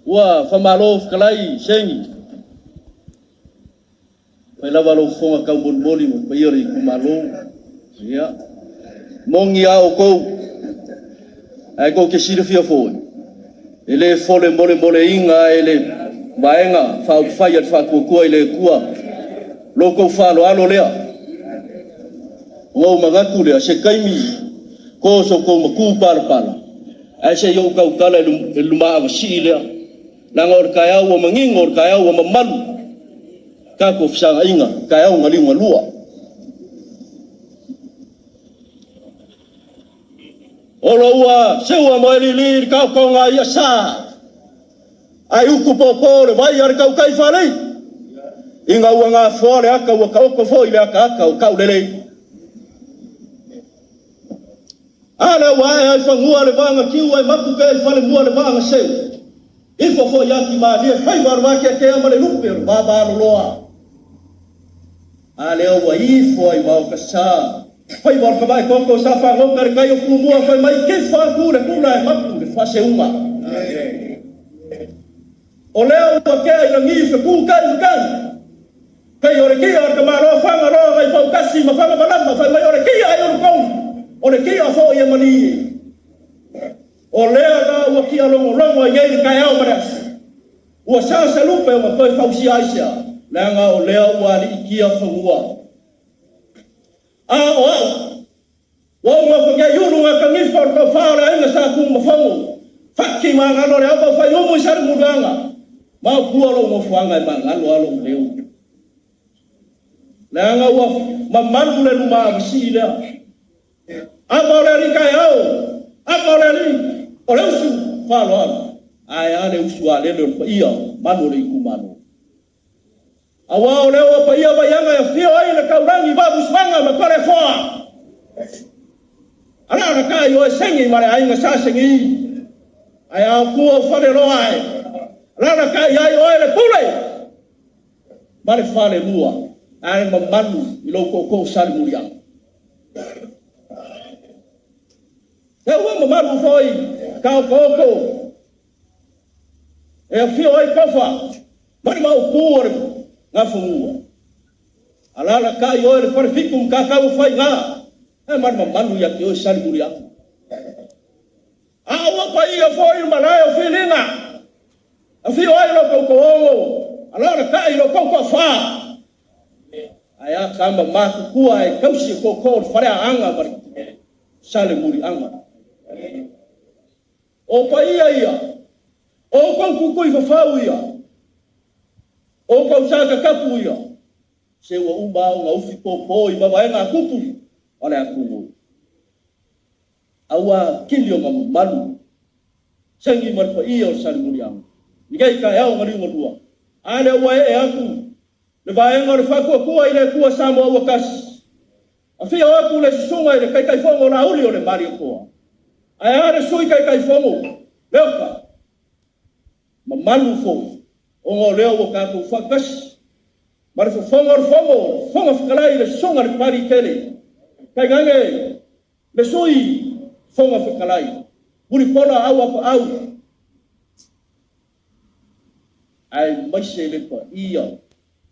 Ua famalo fetalai Seni, fai lava lou fofoga taumolimoli ma le paia o le itumalo. Ia, moni lava outou, ae tou te silafia foi, e le folemolemoleina e le Vaega Faaupufai a le Faatuatua i le Atua lo outou faaaloalo lea. Ona ou manatu lea, se taimi to so outou matupalapala, ae se i ou tautala i le lumavasii lea, leaga o le taeao ua manino, o le taeao ua mamalu tatou fesagai, taeao na liugalua. Olo ua seua moelili i le taotoga a i'asa, ae utupopo le vai a le tautai faalei, ina ua gafoa le ata ua taoto foi le ataata o taulelei. A lea ua ae ai fanua le vaa na tiu ae mapu pea i falemua le vaa na seu. Ifo foi atimalie faiva o le vateatea ma le lupe o le vavaaloloa. A lea ua ifo ai maokasa faiva o le kavae koko sa fagota le tai o Tumua fai mai kifa atu le tula e mapu le faaseuga. O lea ua tea i lagi fetu tai matai. Kai o le kia o le tamaloa fanga loa nai fautasi ma fanga malama fai mai o le kia ai o lukau. O le kia foi e mali. O lea la ua kia logologo ai nei le taeao ma le aso. Ua sasalupe o toe fausia ai sea. Leaga o lea ua aliitia fanua. A o au, ua ou nofogia ulu ngā kangifa o le tauwha o le aiga sa tu mafongo. Whaki mā ngalo le apa whai umu i sari muluanga. Ma o pua lo ngofuanga e mā ngalo alo u leo. Leaga ua mamalu le luma avasii lea. Apa o le alii taeao, apa o le alii, o le usu faaaloalo. Ae a le usu alele o le paia, malu o le itumalo. Aua o lea ua paia vaiaga e afio ai le taulagi vavusuaga ma Toleafoa. Ala na kai o e sengi ma le aiga sa sengi. Ae a kua o fale loa e. Ala na kai ai oe le pule. Ma le fale lua. Ae mamalu i lou tootoo Salemuliaga. E ua mamalu foi taotooko. E afio ai tofa. Ma le maopu o le gafanua. Alala kai oe le falefitu ma kakau o faiga. E ma le mamalu ia te oe Salemuliaga. A ua paia foi le malae o filiga. Afio ai lo tautoogo. Alala kai lo tautoafa. Ae a kama matutua e tausi e tootoo o le faleaaga ma le Salemuliaga. O paia ia, o kou kukui fafau ia, o kou sakakapu ia, se ua uma au nga ufi popo i mavaega a kupu o le atunuu. Aua kili o mamalu, sengi ma le paia o le Salemuliaga. Nigei taeao na liugalua. A lea ua ee atu le vaega o le Faatuatua i le Atua Samoa ua tasi. Afio atu le susuga i le Taitaifono o Lauli o le Malietoa. Ae a le sui Taitaifono, Leota, mamalu foi, ona o lea ua tatou faatasi. Ma le fofoga o le fono, fofoga fetalai i le susuga i le Papaliitele. Tainane le sui fofoga fetalai, Mulipola au apaau, ae maise le paia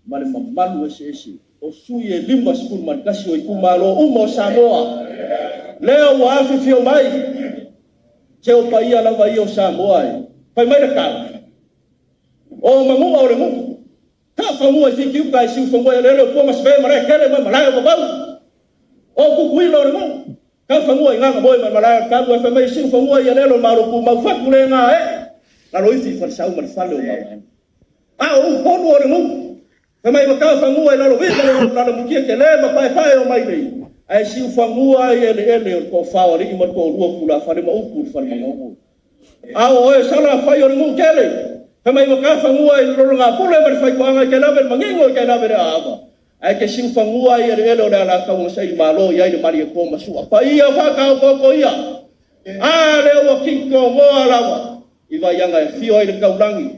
ma le mamalu eseese o sui e 51 o itumalo uma o Samoa. Lea ua afifio mai, se o paia lava ia o Samoa e. Fai mai le tala, o manua o le nuu, ka fanua i fitiuta e siufanua e lele o pua masve ma le kele ma malae o vavau. O kukuila o le nuu, ka fanua i nganga moe ma malae o talu e fai mai siufanua i alelo malo ku mau fatu le ngā e. Lalo ifi falesau ma le fale o mau. A o upolu o le nuu, fai mai ma fanua i lalo viva le lalo mutia te le ma pae pae o mai nei. Ae siufanua i ele ele o le toafao alii ma le toalua pula fale ma upu le fale mangogo. A o oe sala fai o le nuu tele. Fai mai ma fanua i lolo ngā pule ma le faitoanga i te lave le mangingo i te lave le aava. Ae te siufanua i ele ele o le alataua sa i malo i ai le mali e kō masua. Paia whakaokoko ia. A lea ua kinko moa lava. I vaianga e fio ai le kaulangi.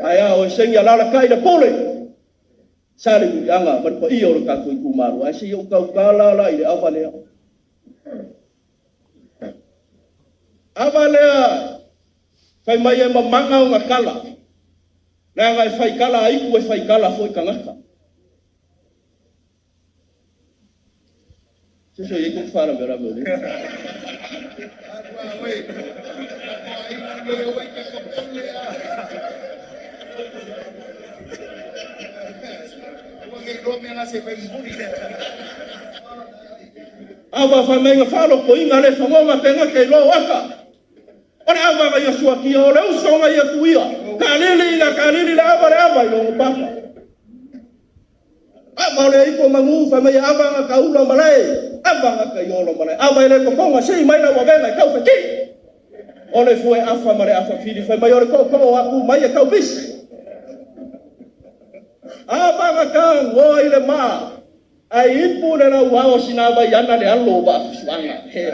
Ae a o e sengi alala kai le pule. Salemuliaga ma le paia o le tatou itumalo. Ae se i ou tautala la i le ava lea. Ava lea fai mai e mamaga ona kala. Leaga e faikala aiku e faikala foi tagata. Se so i ko fara vera mo. Ava fa menga falo ko inga le fangonga tenga ke lo aka. O le ava ga Yosua kia o le uso ga ia tuia. Ka lili ina ka lili le ava le ava i longo papa. Ava le ipo mangu fa mai ava ga kaula malai. Ava ga ka iolo malai. Ava ile kokonga si mai na wavenga i kau feti. O le fue afa ma le afa fili fai mai o le koko aku mai e kau bisi. Ava ga ka ngoa i le maa. Ai ipu le lau wao sina vai ana le alo ba fusuanga. He.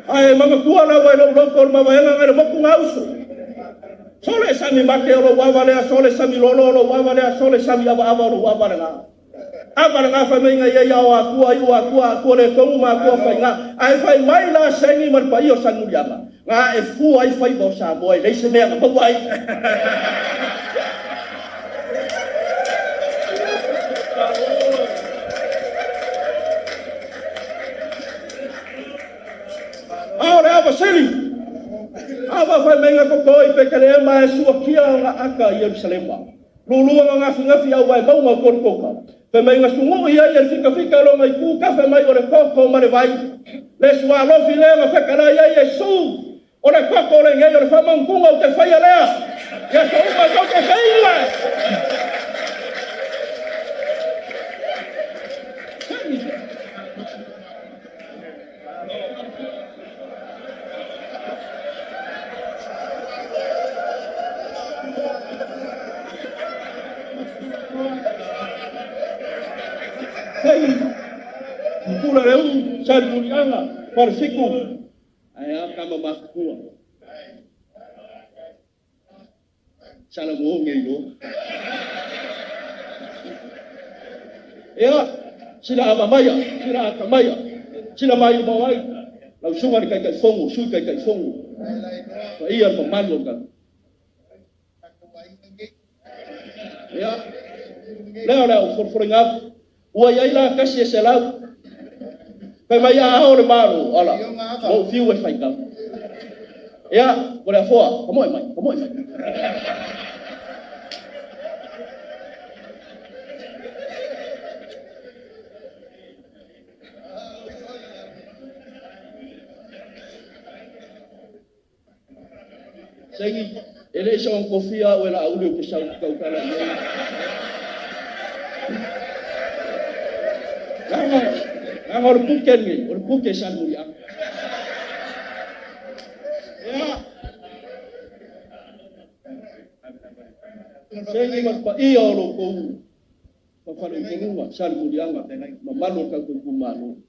Ai mama kua la wai lo lo mama enga ngai le moku ngausu. Sole sami make o lo wawa lea, sole sami lolo o lo wawa lea, sole sami ava ava o lo wawa lea. Ava le ngafa mai ngai ia o akua i o akua akua le tongu ma akua fai ngā. Ai fai mai la sengi ma le pai o Sanuriama. Ngā e fua ai fai mo Samoa i leise mea nga maua ai. A o le ava seli. Ava fai mai ngā kokoi pe kele ema e sua kia o ngā aka i Yerusalema. Lulua ngā ngafi ngafi au vai maunga o kolukoka. Fai mai ngā sungu ia i el fika fika lo ngai ku ka fai mai o le koko ma le vai. Le sua lofi le ngā whekara ia i e su. O le koko le ngei o le whamangunga o te whaia lea. Ia so uma kau te whaia. Pula le u, sari mulianga, parsiku. Ai a kama makua. Sala mo nge yo. Ea, sila ama maya, sila aka maya, sila mai mawai. Lau sunga ni kai kai fongu, sui kai kai fongu. Fa ia ma malu ka. Ea, leo leo forforinga. Ua iai la kasi e se lau. Pai mai a ao le malo, ala. Mo fiu e whai kau. Ea, ko le afoa, ka moe mai, ka moe mai. Sengi, e le isa ong kofia o e la auli o ke sau kau kala i ei. Nanga o le puke ni, o le puke sa muri anga. Ea. Sengi ma pa ia o lo kou. Whawhare i konunga, sa muri anga, ma malo ka kou kumalo.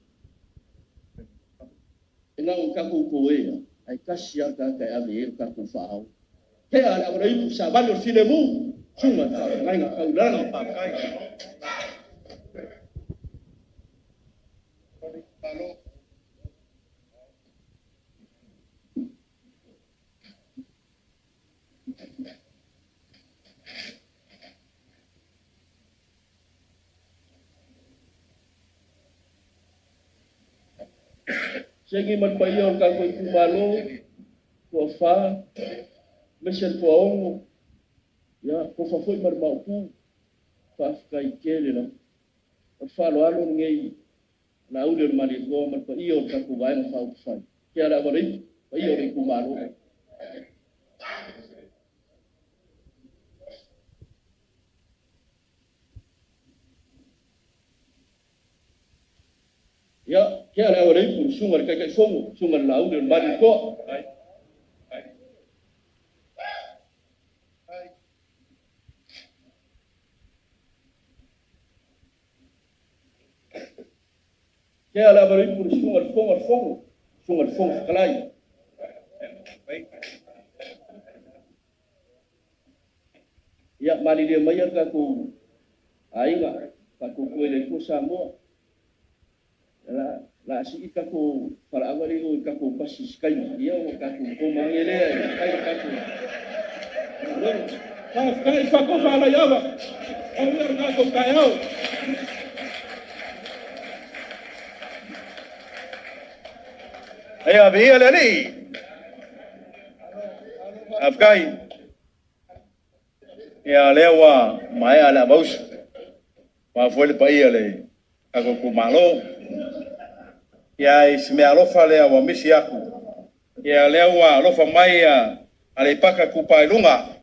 E ngā o ka kou ea, ai kasi a ka kai ave e ka kou whaau. He a le awara ipu sa vali o file mu, sunga ta, ngai ngā kaulana. Sengi man pa ia o ka koe kumalo, kua whā, mese kua ongo, ia, ko whawhoi mar maupu, whaafkai kele la. O whalo alo ngei, la uli o mali goa man pa ia o ka ku vaenga whau whai. Kia la awara ipu, pa ia o le kumalo. Ia, kia le awara ipu, sunga le kaikai fongo, sunga le lauli o le mali koa. Tea le avale ipu le susuga le fofoga o le fono, susuga le Fofoga Fetalai. Ia, malilie maia le tatou aiga, faatuatua i le Atua Samoa. O le a sii le tatou falaau lea i tatou pasi i se taimi, ia ona tatou koma ane lea e fai le tatou galuega. Faafetai faatofa alaiava, manuia le tatou taeao. Ia, viia le Alii. Faafetai. Ia, o lea ua maea le avausa aua foi le paia o le tatou itumalo. Ia, ae o si meaalofa lea ua misi atu, ia o lea ua alofa mai Aleipata Itupa i Luga.